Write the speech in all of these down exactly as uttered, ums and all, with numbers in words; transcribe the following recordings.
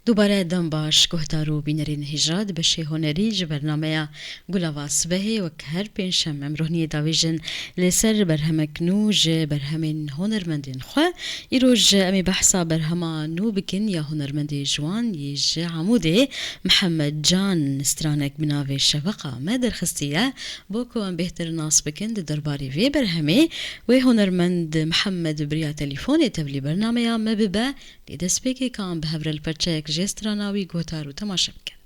Dubare dem baş, guhdar û bînerên hêja di beşê hunerî ji bernameya Gulava Sibehê wek her pêncşem em rohniyê davêjin li ser berhemek nû ji berhemên hunermendên xwe. Îroj em ê behsa berhema nû bikin ya hunermendê ciwan yê ji Amûdê, Mihemed Can, stranek bi navê Şeveqa me derxistiye. Bo ku em bêhtir nas bikin di derbarê vê berhemê, wê hunermend Mihemed bi riya telîfonê tevlî bernameya me bibe. Lê destpêkê ka em bi hev re li perçeyek jê strana wî guhdar û temaşe bikin.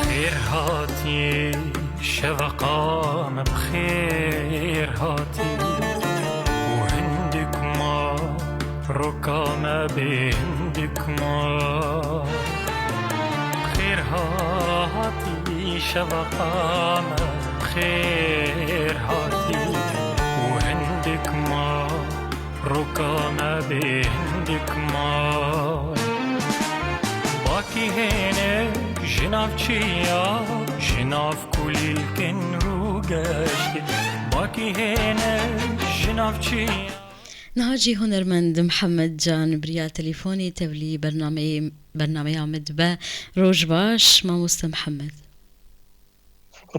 Xêr hatî, şeveqa me bi xêr hatî. Û hindik ma, roka me bê hindik ma. Xêr hatî, şeveqa me bi xêr hatî. Û hindik ma, roka me bê hindik ma. Bakî hêne ji nav çiya, ji nav kulîlkên rûgeştê. Bakî hêne ji nav çiya. Niha jî hunermend Mihemed Can bi riya telîfonê tevlî bernameyê, bernameya me dibe. Roj baş, mamoste Mihemed.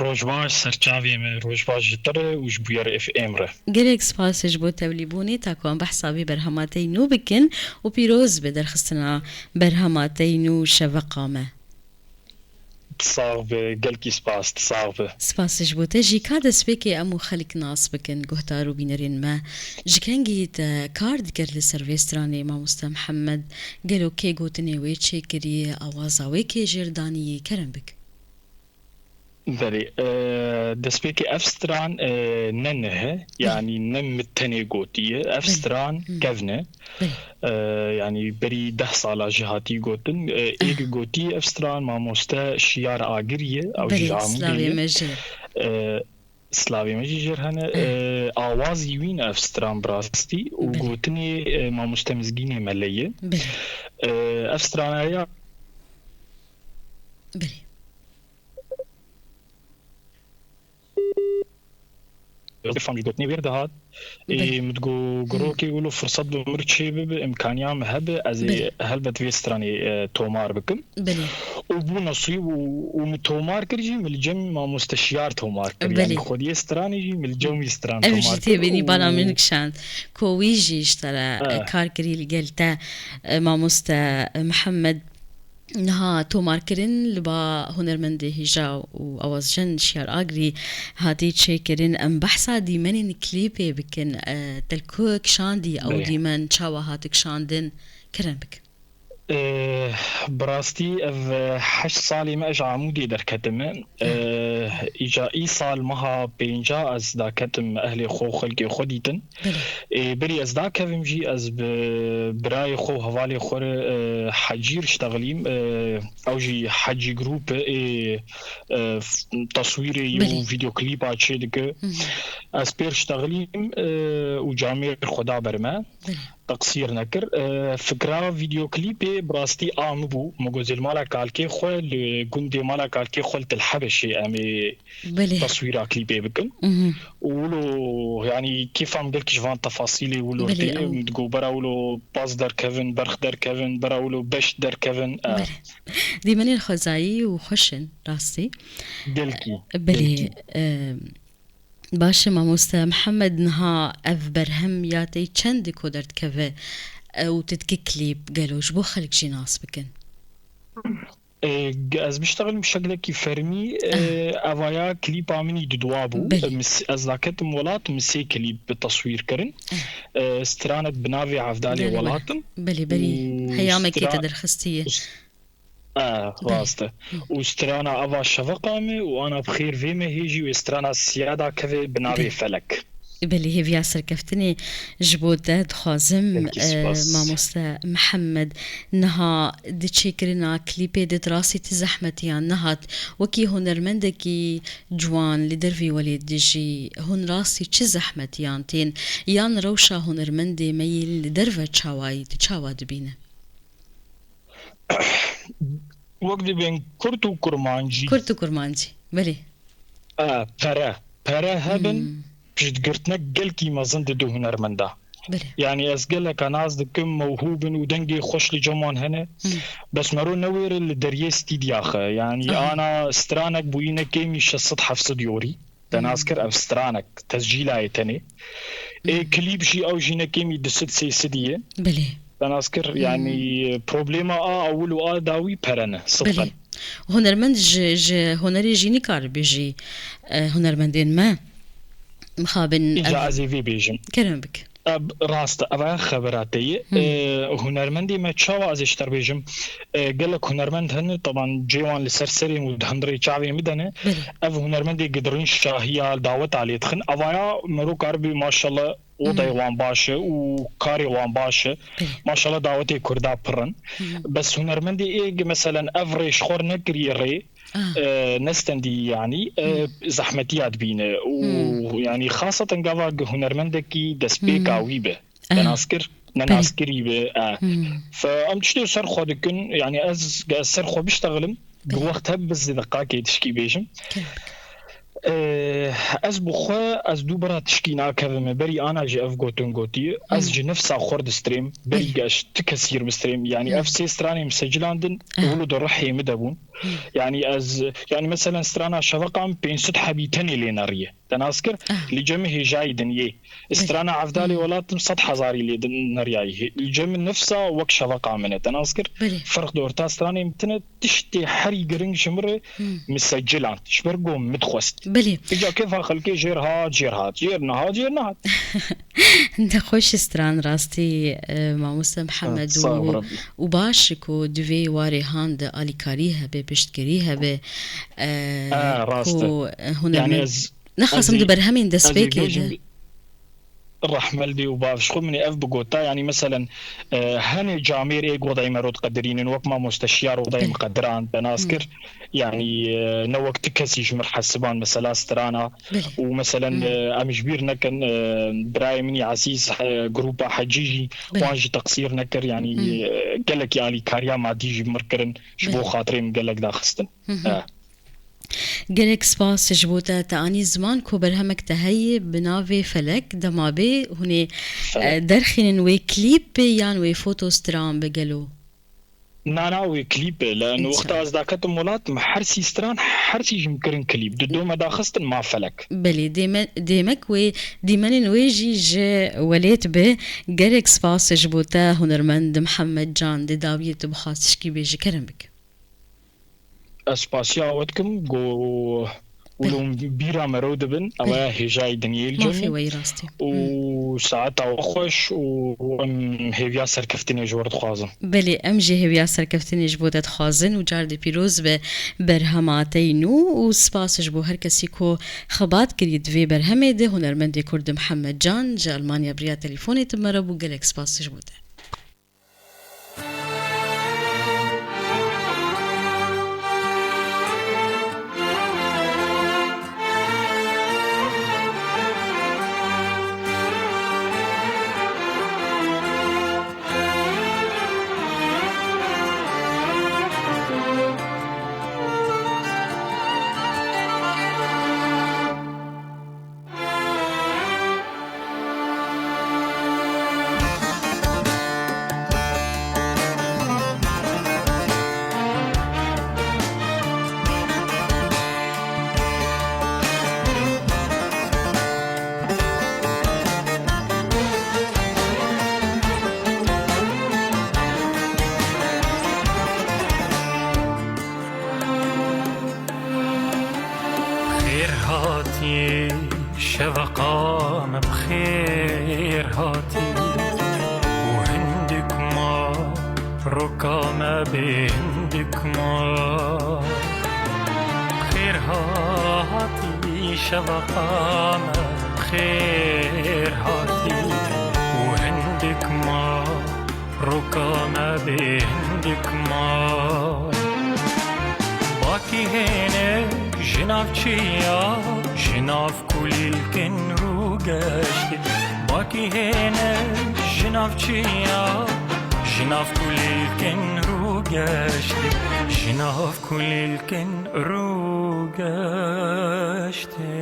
Roj baş, serçavê me, roj baş ji te re û ji Bûyer F M re. Gelek spas ji bo tevlîbûnê, ta ku em behsa vê berhema te yî nû bikin û pîroz be derxistina berhema te yî nû Şeveqa me. Sax be, gelkî spas, sax be. Spas ji bo te jî. Ka destpêkê em û xelk nas bikin, guhdar û bînerên me. Ji kengî te kar dikir li ser vê stranê, mamoste Mihemed? Gelo kê gotinê wê çêkiriye, awaza wê kê jêr daniye? Kerem bik. Belê, e, destpêkê ev stran, e, ne nihe, yanî ne min tenê gotiye. Ev stran kevn e. E, yanî berî deh sala jî hatî gotin. E, êk gotiye ev stran mamoste Şiyar Agirî ye, ew jî ji Amûdê ye. E, slavê me jî jêr hene. E, awazî wî ne ev stran bi rastî û gotinê, e, mamoste Mizgînê Mele ye. E, ev strana ya Wezîfan jî gotinê wê re dihat. Ê, min digot, girokê wilo firsat bi mir çê bibe, imkaniya min hebe, ez ê helbet vê stranê, e, tomar bikim. Belê. Û bû nesîb û, û min tomar kir jî, min li cem mamoste Şiyar tomar kir. Belê. Yanî xwediyê stranê jî min li cem wî stran tomar kir. Ev jî tê bînî bala min kişand. Ku wî jî ji te re, e, kar kirî li gel te, e, mamoste, e, Mihemed. Niha tomarkirin li ba hunermendê hêja û awazjin Şiyar Agirî hatî çêkirin. Em behsa dîmenên klîpê bikin. E, te li ku kişandî ew dîmen, çawa hat kişandin? Kerem bik. E, bi rastî ev, e, heşt salê me ez ji Amûdê derketime. E, îca îsal meha pênca ez daketim ehlê xwe û xelkê xwe dîtin. Belê. Ê, berî ez dakevim jî, ez bi birayê xwe û hevalê xwe re, e, Hecî re ştexilîm. E, ew jî Hecî Group e, ê, e, f-, teswîrê û vîdeoklîpa çê dike. Ez pê re ştexilîm, e, û camêr xwe da ber me. Belê. Teqsîr nekir. E, fikra vîdeoklîpê bi rastî a min bû. Min got, zê li mala kalkê xwe, li gundê mala kalkê xwe li Til Hebeşê em ê Belê. Taswîra klîpê bikin. Mhm. Û wilo, yanî, kêfa min gelkî ji van tefasîlê wilo Belê, tê. Ew. Min digot, bera wilo pas derkevin, berx derkevin, bera wilo beşt derkevin. Eh. Belê. Dîmenên xwezayî û xweş in, rastî. Gelkî. Belê, Gelkî. E, baş e, mamoste Mihemed, niha ev berhem ya te çend ku derdikeve, e, û tu dikî klîp, gelo ji bo xelk jî nas bikin? E, Ez biştexilm şeklekî fermî, e, evaya klîpa min î didwa bû. Belê. Min s-, ez daketim welat, min sê klîp bi teswîr kirin. E, stranek bi navê Evdalê Dale wele. Welatim. Belê, berî Û heyamekê te stra-, derxistiye. û s-, e, Belê. Rast e. Û strana ava şeveqa me û ana bi xêr vê me hê jî wê strana siya da keve bi navê Belê. Felek. Belê, hêviya serkeftinê ji bo te dixwazim, Belkî eh, spas. Mamoste Mihemed. Niha di çêkirina klîpê de di rastî ti zehmetiyan nehat. Wekî hunermendekî ciwan li dervî welê dijî, hûn rastî çi zehmetiyan tên? Yan rewşa hunermendê me yê li derve çawayî, tu çawa dibîne? Wek dibên kurt û kurmancî. Kurt û kurmancî, belê. E, pere. Pere hebin, Hmm. piştgirtinek gelkî mezin dide hunermenda. Belê. Yanî ez geleka nas dikim, mewhûb in û dengê xweş li cem wan hene. Hmm. Bes mero newêre li deriyê stîdyaxe. Yanî Aha. ana stranek bûyî ne kêmî şeş sed heft sed yorî. Te nas kir ev stranek, tescîlayê tenê. Ê klîp jî ew jî ne kêmî du sed sê sed ye. Belê. Te nas kir, yanî problema a ewil û a dawî pere ne, Belê. sidqen. Hunermend ji, ji hunerê jî nikare bêjî, e, hunermendên me mixabin Îca ev ez ê vê bêjim. Kerem bik. Eb, rast e, eva xebera te ye. Hmm. E, hunermendê me çawa ez ê ji te re bêjim? E, gelek hunermend hene, teban cê wan li ser serê û di hundirê çavê min de ne. Belê. Ev hunermendê gidirîn şahiya daweta lê dixin. Evaya mero karibî maşallah odayê Hmm. wan baş e û karê wan baş e. Belê. Maşallah dawetê kurda pir in. Hmm. Bes hunermendê ê, meselen ev rê ji xwe re nekiriye rê, Ah. e, nestendî yanî, e, Hmm. zehmetiya dibîne û Hmm. yanî xaseten gava gi hunermendekî destpêka Hmm. wî be. Ah. Te nas kir, ne Belê. naskirî be. E. Hmm. Fe em tiştê ser xwe dikin, yanî ez, ez ser xwe biştexlim, bi Belê. wext hep bi zê deqakê tişkî bêjim. Kerem bik. E, ez bi xwe, ez dû bira tişkî nakevime, berî ana jî ev gotin gotiye, ez Hmm. ji nefsa xwe re distrêm, berî Belê. ge ez ti kesî re bistrêm. Yanî Hmm. ev sê stranên min secilandin, Ah. wilo di rihê min de bûn. Hmm. Yanî ez, yanî meselen strana şeveqan pênc sed hebî tenê lê neriye. Te nas kir, Ah. li cem hêjayî dinyê. Belê. Strana Evdalê Hmm. Welatim sed hezarî lê din neriyayî. Li cem nifsa wek şeveqa min e. Te nas kir, Belê. ferq di orta stranê min tine, tiştê herî giring ji min re Hmm. min seciland. Ji ber ku min dixwest. Belê. Îca kefa xelkê jêr hat, jêr hat, jêr nehat, jêr nehat. Nexweş stran rastî, e, mamoste Mihemed Sağ ol û, Rabbi. û baş ku di vê warê han de alîkarî hebe, piştgirî hebe, e, E, rast e. ku, e, Yani hunermend ez, Nexwazim ez di ê, berhemên ez ê destpêkê bêjim de. Rehmel dê û bav ji xwe min ê ev bigota, yanî meselen, e, henê camêr ê godayê me rot qedirînin, wek mamoste Şiyar odayê Belê. min qediran, te nas Hmm. kir. Yanî, e, ne wek ti kesî ji min hesiban, mesela strana. Belê. Û meselen, Hmm. e, em ji bîr nekin, e, birayê min î ezîz, e, grupa Hecî jî, Belê. wan jî teqsîr nekir, yanî, Hmm. e, gelekî alîkariya madî jî bi min kirin, ji bo Belê. xatirê min gelek daxistin. Hı hı. E. Gelek spas ji bo te, te anî ziman ku berhemek te heye bi navê Felek, dema bê hûn ê, Felek. e, derxînin wê klîp be yan wê foto stran be gelo? Na, na, wê klîp be. Li wexta İnşallah. ez daketim welat, me her sî stran, her sî ji min kirin klîp. Di do me daxistin ma Felek. Belê, dême-, dêmek wê, dîmenên wê jî ji welêt be. Gelek spas ji bo te, hunermend Mihemed Can, dê dawiyê tu bixwaz tişkî bêjî, kerem bike. Ez spasiya we dikim, go wilo bîra me rew dibin, ew Belê. ya hêjayî dinyê li Mafê cemî. we yî rastî. Û Hmm. saeta we xweş û em hêviya serkeftinê ji we re dixwazin. Belê, em jî hêviya serkeftinê ji bo te dixwazin û cardê pîroz be berhema te yî nû û spas ji bo her kesî ku xebat kiriye di vê berhemê de, hunermendê Kurd Mihemed Can ji Almanya bi riya telefonê tu me re bû, gelek spas ji bo te. Hatî, şeveqa me bi xêr hatî. Û hindik ma, roka me bê hindik ma. Xêr hatî, şeveqa me bi xêr hatî. Û hindik ma, roka me bê hindik ma. Bakî hêne ji nav çiya, ji nav kulîlkin rû geştê. Bakî hêne ji nav çiya, ji nav kulîlkin rû geştê. Ji nav kulîlkin rû geştê.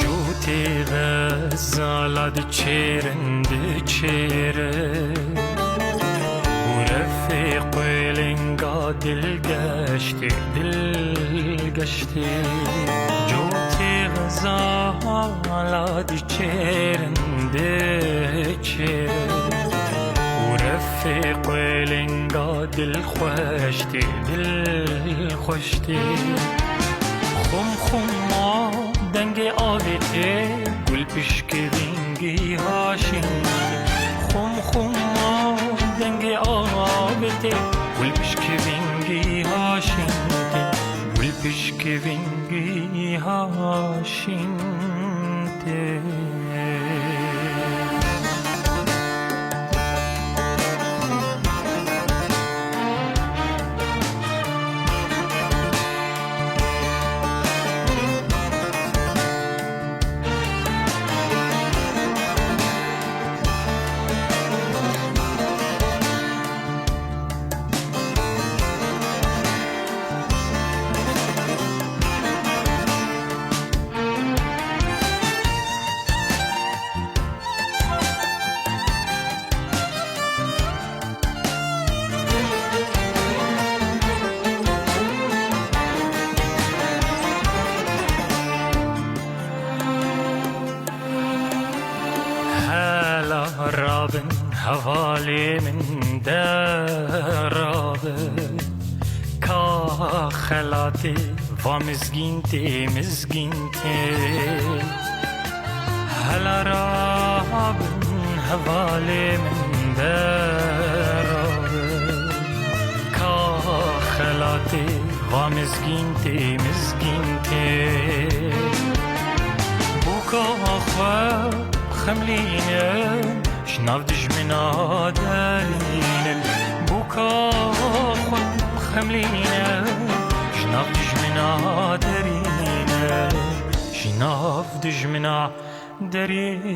Cotê xezala diçêrin, diçêrin. Û refê qulênga dilgeştê, dilgeştê. Cotê xezala diçêrin, diçêrin. Û refê qulênga dilxweş tê, dilxweş tê. Xum xum ma dengê avê tê, gul pişkê vîngî haşîn tê. Xum xum ma dengê avê tê, gul pişkê vîngî haşîn tê. Gul pişkê vîngî haşîn tê. Hela rabin hevalê min derabin. Ka xelatê va mizgîntê, mizgîntê. Hela rabin hevalê min derabin. Ka xelatê va mizgîntê, mizgîntê. Bûka xwe xemlînin, ji nav dijmina derînin. Bûka xwe xemlînin, ji nav dijmina derînin. Ji nav dijmina derînin.